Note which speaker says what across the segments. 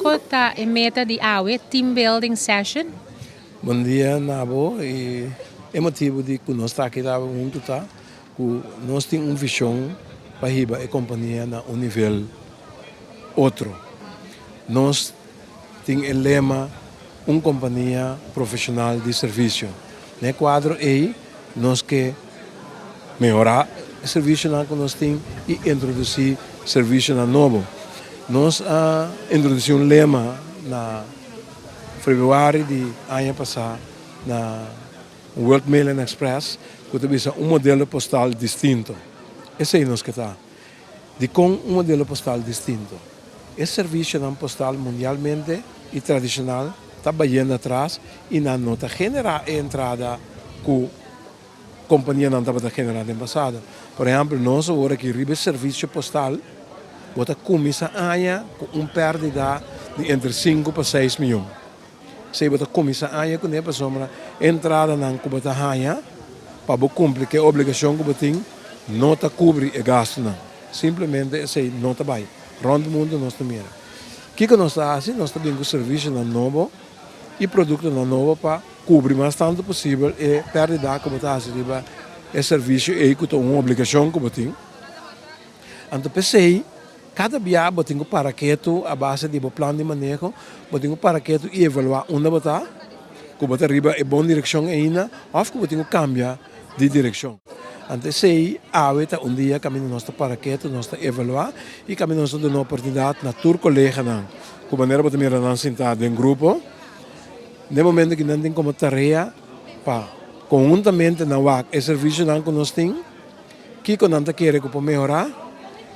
Speaker 1: Kiko ta e meta di awe team building session?
Speaker 2: Bon dia na bo y e motibo di cu nos ta aki ta hunto ta cu nos tin un vision pa hiba e compania na un nivel otro. Nos tin e lema un compania profesional di servicio. Na e cuadro ey nos ke mehora e servicionan cu nos tin y introduci servicionan nobo. Nos a introduci un lema na februari di aña pasa na World Mail and Express cu ta bisa un modelo postal distinto. Esey nos ke ta. Dikon un modelo postal distinto? E servisionan postal mundialmente i tradishonal ta bayendo atras i nan no ta generá e entrada ku kompanianan tabata generá den pasado. Por ehèmpel, nos awor aki riba e servisio postal bo ta kuminsá aña ku un pèrdida di entre sinku pa seis mion. Esei bo ta kuminsá aña kuné pasobra e entradanan ku bo ta haña pa bo kumpli ku e obligashon ku bo tin no ta kubri e gastunan. Simplemente esei no ta bai. Rònt mundu nos ta mira. Kiko nos ta hasi? Nos ta bin ku servisionan nobo i produktonan nobo pa kubri mas tantu posibel e pèrdida ku bo ta hasi riba e servisio ei ku ta un obligashon ku bo tin. Anto p'esei Kada bia bo tin ku para ketu a base di bo plan di maneho, bo tin ku para ketu i evaluá unda bo ta, ku bo ta riba e bon direkshon ainda òf ku bo tin ku kambia di direkshon. Anto esei awe ta un dia kaminda nos ta para ketu, nos ta evaluá i kaminda nos ta duna oportunidat na tur koleganan ku manera bo ta mira nan sintá den grupo, den momento ku nan tin komo tarea pa konhuntamente nan wak e servisionan ku nos tin, kiko nan ta kere ku por mehorá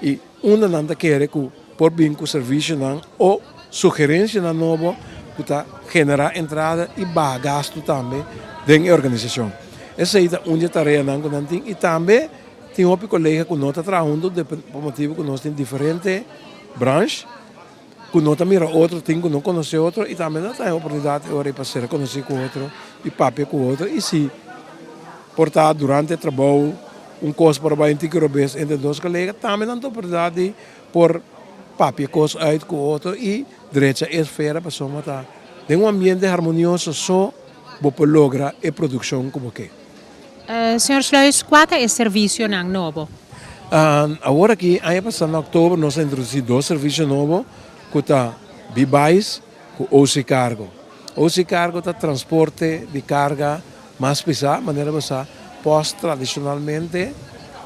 Speaker 2: i unda nan ta kere ku por bin ku servisionan o sugerensianan nobo ku ta generá entrada i baha gastu tambe den e organisashon. Esei ta un di e tareanan ku nan tin i tambe tin hopi kolega ku no ta traha huntu pa motibu ku nos tin diferente branch ku no ta mira otro, tin ku no konosé otro i tambe nan ta haña oportunidat e ora ei pa ser konosí ku otro i papia ku otro i si por ta durante e trabou un kos por a bai un tiki robes entre dos kolega tambe nan ta oportunidat di por papia kos uit ku otro i drecha e esfera pasobra ta den un ambiente harmonioso so bo por logra e produkshon ku bo ke.
Speaker 1: Señor Sluis, kua ta e servisionan nobo?
Speaker 2: Awor aki, aña pasá na oktober nos a introdusí dos servisio nobo ku ta B-Buys ku OC Cargo. OC Cargo ta transporte di karga mas pisá, manera bo sa, pòst tradishonalmente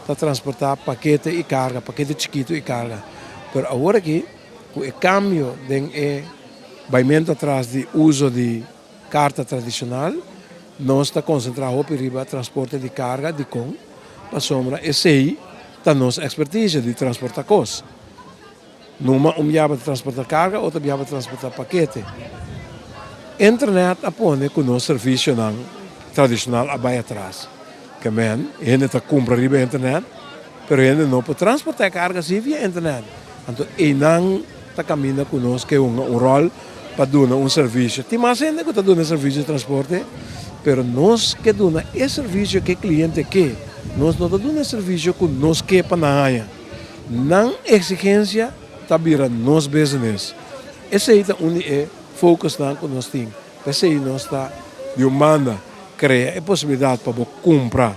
Speaker 2: ta transportá pakete i karga, pakete chikitu i karga. Pero awor aki ku e kambio den e baimentu atras di uso di Karta tradishonal, Nos ta konsentrá hopi riba transporte di karga, dikon? Pasobra esei ta nos ekspertisia di transportá kos. Numa un biaha pa transportá karga, otro biaha pa transportá pakete. Internet a pone ku nos servisionan tradishonal a bai atras. Ke men, hende ta kumpra riba internet, pero hende no por transportá e karga así via internet. Anto einan ta kaminda ku nos ke hunga un ròl pa duna un servisio. Tin mas hende ku ta duna servisio di transporte, pero nos ke duna e servisio ku e kliente ke. Nos no ta duna e servisio ku nos ke pa nan haña. Nan eksigensia ta bira nos business. Esei ta un di e focusnan ku nos tin. P'esei nos ta di un banda krea e posibilidat pa bo kumpra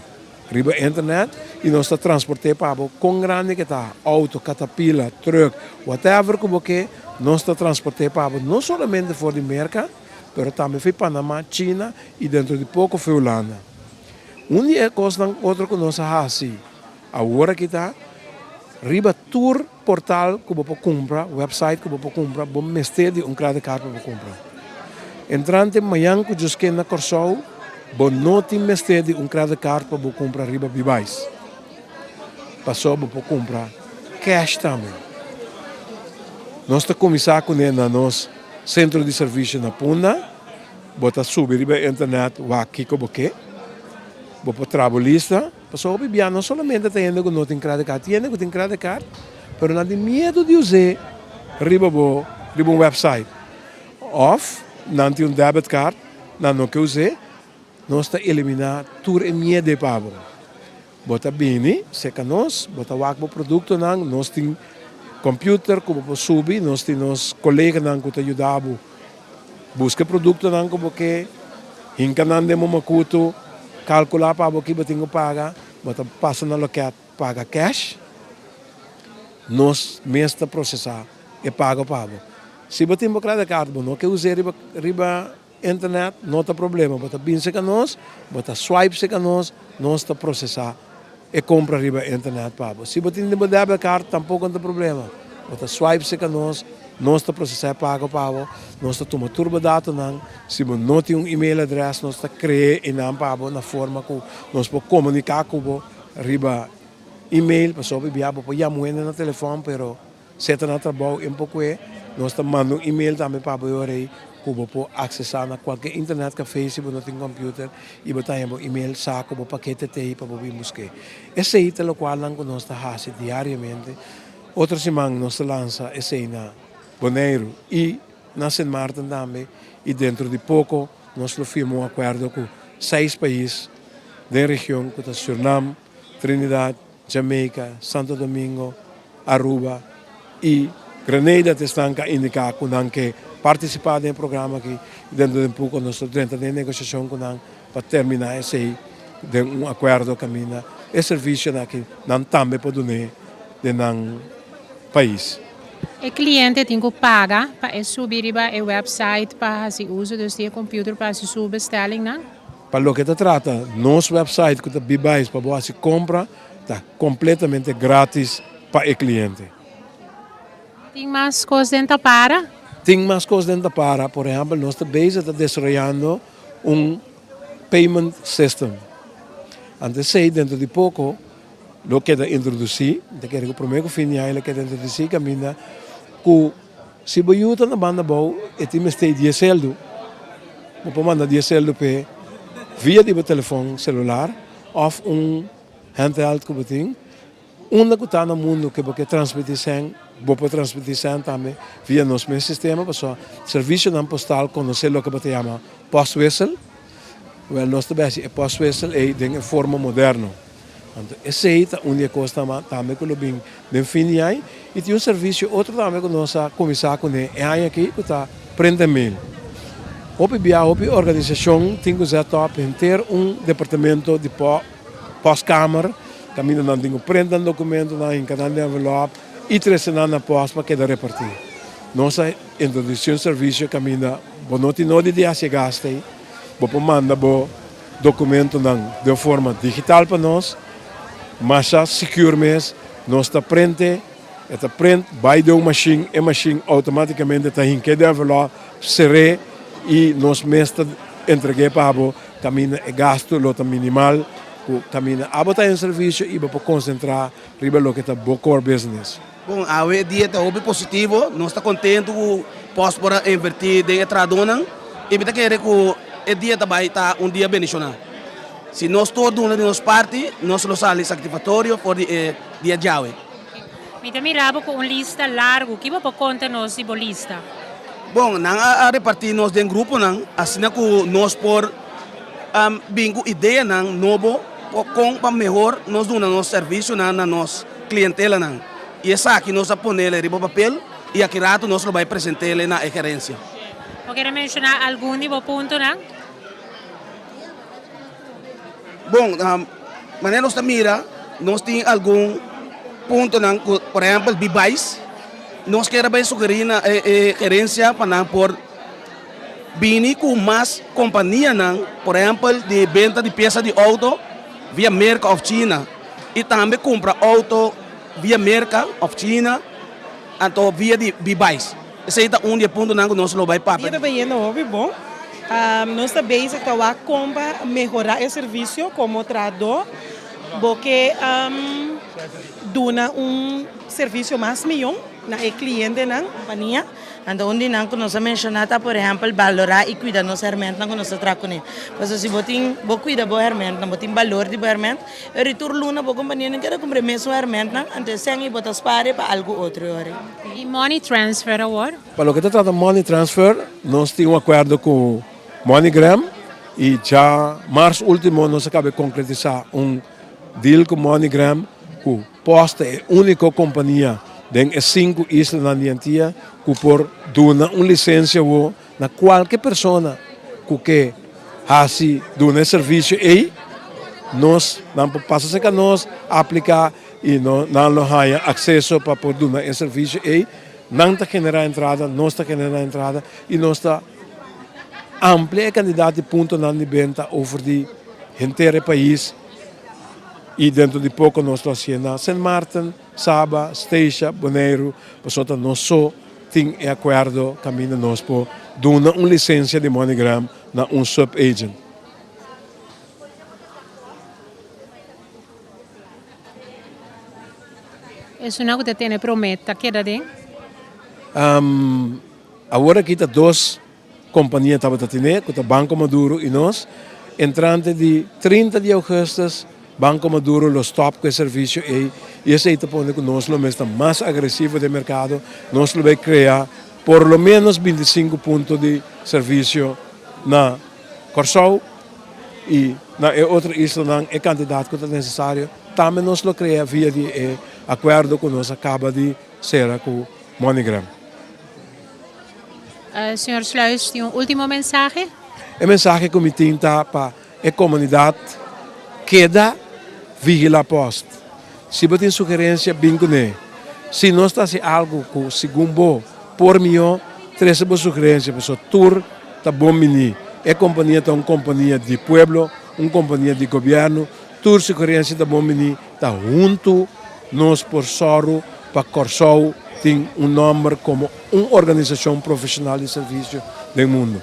Speaker 2: riba internet i nos ta transport'é pa bo kon grandi ke ta, outo, katapila, trùk, whatever ku bo ke, nos ta transport'é pa bo no solamente for di Merka, pero tambe for di Panama, China i dentro di poko for Hulanda. Un di e kosnan otro ku nos a hasi awor aki ta riba tur Portal ku bo por kumpra, website ku bo por kumpra, bo mester di un credit card pa bo kumpra. Entrante mañan ku Josken na Kòrsou, bo no tin mester di un credit card pa bo kumpra riba Bibais. Pasobra bo por kumpra cash tambe. Nos ta kuminsá kuné na nos sentro di servisio na Punda. Bo ta subi riba internet wak kiko bo ke. Bo por traha bo lista. Pasobra hopi bia no solamente ta hende ku no tin credit card, tin hende ku tin credit card pero nan tin miedu di us'é riba bo riba un website òf nan tin un debit card nan no ke us'é, nos ta eliminá tur e miedu ei pa bo. Bo ta bini serka nos, bo ta wak bo produktonan, nos tin. computer ku bo por subi, nos tin nos koleganan ku ta yuda bo buska e produktonan ku bo ke, hinka nan den bo makutu, kalkulá pa bo ki bo tin ku paga, bo ta pasa na lokèt paga cash, nos mes ta prosesá e pago pa bo. Si bo tin bo credit card bo no ke us'é riba riba internet no ta problema, bo ta bin serka nos, bo ta swipe serka nos, nos ta prosesá e kompra riba internet pa bo. Si bo tin den bo debit card tampoko no ta problema, bo ta swipe serka nos, nos ta prosesá e pago pa bo, nos ta tuma tur bo datonan, si bo no tin un email address nos ta kre'é einan pa bo na forma ku nos por komuniká ku bo riba email, pasobra bia bo por yama un hende na telefòn pero Si e ta na trabou en pokue, nos ta manda un email tambe pa bo e ora ei ku bo por aksesá na kualke internet kafé si bo no tin kòmpiuter i bo ta haña bo email sa ku bo pakete ta ei pa bo bin busk'é. Esei ta lokualnan ku nos ta hasi diariamente. Otro siman nos ta lansa esei na Boneiru i na Sint Maarten tambe i dentro di poko nos lo firma un akuerdo ku seis pais den region ku ta Surnam, Trinidad, Jamaica, Santo Domingo, Aruba y Grenada ta esnan cu a indica cu nan ke participa den e programa aki y dentro den poco nos ta drenta den negociacion cu nan pa termina esey den un acuerdo caminda e servicionan aki nan tambe por dune den nan pais.
Speaker 1: E cliente tin cu paga pa e subi riba e website pa haci uso dus di e computer pa haci su bestellingnan?
Speaker 2: Pa loke ta trata nos website ku ta Bibais pa bo hasi kompra ta kompletamente gratis pa e kliente.
Speaker 1: Tin mas kos den ta para?
Speaker 2: Tin mas kos den ta para. Por ehèmpel nos ta bezig ta desaroyando un payment system. Anto esei dentro di poko lo keda introdusí, mi ta kere ku promé ku fin di aña lo keda introdusí kaminda ku Si bo yu ta na banda abou e tin mester di e seldu, bo por manda di e seldu p'e via di bo telefòn selular òf un handheld ku bo tin. Unda ku ta na mundu ku bo ke transmití sèn, bo por transmití sèn tambe via nos mes sistema pasobra servisionan postal konosé loke bo ta yama postwissel. Wèl nos ta bèsi e postwissel ei den e forma moderno. Anto esei ta un di e kosnan tambe ku lo bin den fin di aña. I tin un servisio otro tambe ku nos a kuminsá kuné e aña aki ku ta print and mail. Hopi bia hopi organisashon tin ku zet op henter un departamento di postkamer kaminda nan tin ku print nan dokumentonan, hinka nan den envelòp i trese nan na pòst pa keda repartí. Nos a introdusí un servisio kaminda bo no tin nodi di hasi e gastu ei, bo por manda bo Documentonan den forma digital pa nos, masha secure mes, nos ta prente, e ta print bay den un machine, e machine automaticamente ta hinke den envelop, cer'e y nos mes ta entregu'e pa abo, caminda e gasto lo ta minimal, cu caminda abo ta en servicio y bo por concentra riba loke ta bo core business.
Speaker 3: Bon, awe e dia ta hopi positivo, nos ta contento cu Post por a inverti den e trahadornan y mi ta kere cu e dia ta bay ta un dia bendiciona. Si nos tur duna di nos parti, nos lo sali satisfactorio for di e dia djawe.
Speaker 1: Mi ta mira bo cu un lista largo, ki bo por conta nos di bo lista?
Speaker 3: Bon, nan a reparti nos den gruponan asina cu nos por bin cu ideanan nobo con pa mehor nos duna nos servicionan na nos clientelanan y esaki nos a ponele riba papel y aki rato nos lo bay presentele na e gerencia.
Speaker 1: Bo kere menciona algun di bo puntonan?
Speaker 3: Bon, manera nos ta mira nos tin algun puntonan cu por ehempel Bibais, nos kier a bay sugeri na e gerencia pa nan por bini cu mas companianan, por ehempel di benta di pieza di auto via Merca of China. I tambe kumpra outo via Merka òf China anto via di Bibais. Esei ta un di e puntonan ku nos lo bai papia.
Speaker 4: Dia ta bayendo hopi bon. Nos ta bezig ta wak kon pa mehorá e servisio komo trahadó. Bo ke duna un servisio mas mihó na e klientenan.
Speaker 5: Kompania. Anto un di nan ku nos a menshoná ta por ehèmpel balorá i kuida nos hèrmèntnan ku nos ta traha kuné. Pasobra si bo tin bo kuida bo hèrmèntnan, bo tin balor di bo hèrmènt, eri tur luna bo kompania no keda kumpra e mesun hèrmèntnan, anto e sèn ei bo ta spar e pa algu otro e ora.
Speaker 1: I money transfer awor?
Speaker 2: Pa loke ta trata money transfer, nos tin un akuerdo ku MoneyGram i dja mars último nos a kaba e konkretisá un deal ku MoneyGram ku Post ta e úniko kompania den e sinku islanan di Antia ku por duna un lisensia awo na kualke persona ku ke hasi duna e servisio ei, nos nan por pasa serka nos, apliká i nan lo haña akseso pa por duna e servisio ei. Nan ta generá entrada, nos ta generá entrada i nos ta amplia e kantidat di puntonan di benta over di henter e pais i dentro di poko nos lo hasié na Sint Maarten, Saba, Statia, Boneiru, pasobra ta nos so tin e akuerdo kaminda nos por duna un lisensia di MoneyGram na un sub-agent.
Speaker 1: Esunnan ku ta tene promé ta keda den?
Speaker 2: Awor aki ta dos kompania tabata tene, ku ta Banco Maduro i nos. Entrante di 30 di ougùstùs Banco Maduro lo stòp ku e servisio ei i esei ta pone ku nos lo mes ta mas agresivo den merkado. Nos lo bai krea por lo ménos 25 punto di servisio na Kòrsou i na e otro islanan e kantidat ku ta nesesario. Tambe nos lo krea via di e akuerdo ku nos a kaba di sera ku MoneyGram.
Speaker 1: Señor Sluis tin un ultimo mensahe?
Speaker 2: E mensahe ku mi tin ta pa e komunidat keda vigila post. Si bo tin sugerensia bin kuné. Si nos ta hasi algu ku segun bo por mihó, trese bo sugerensia pasobra tur ta bon bini. E kompania ta un kompania di pueblo, un kompania di gobièrnu. Tur sugerensia ta bon bini, ta huntu nos por sòru pa Kòrsou tin un nòmber komo un organisashon profeshonal di servisio den mundu.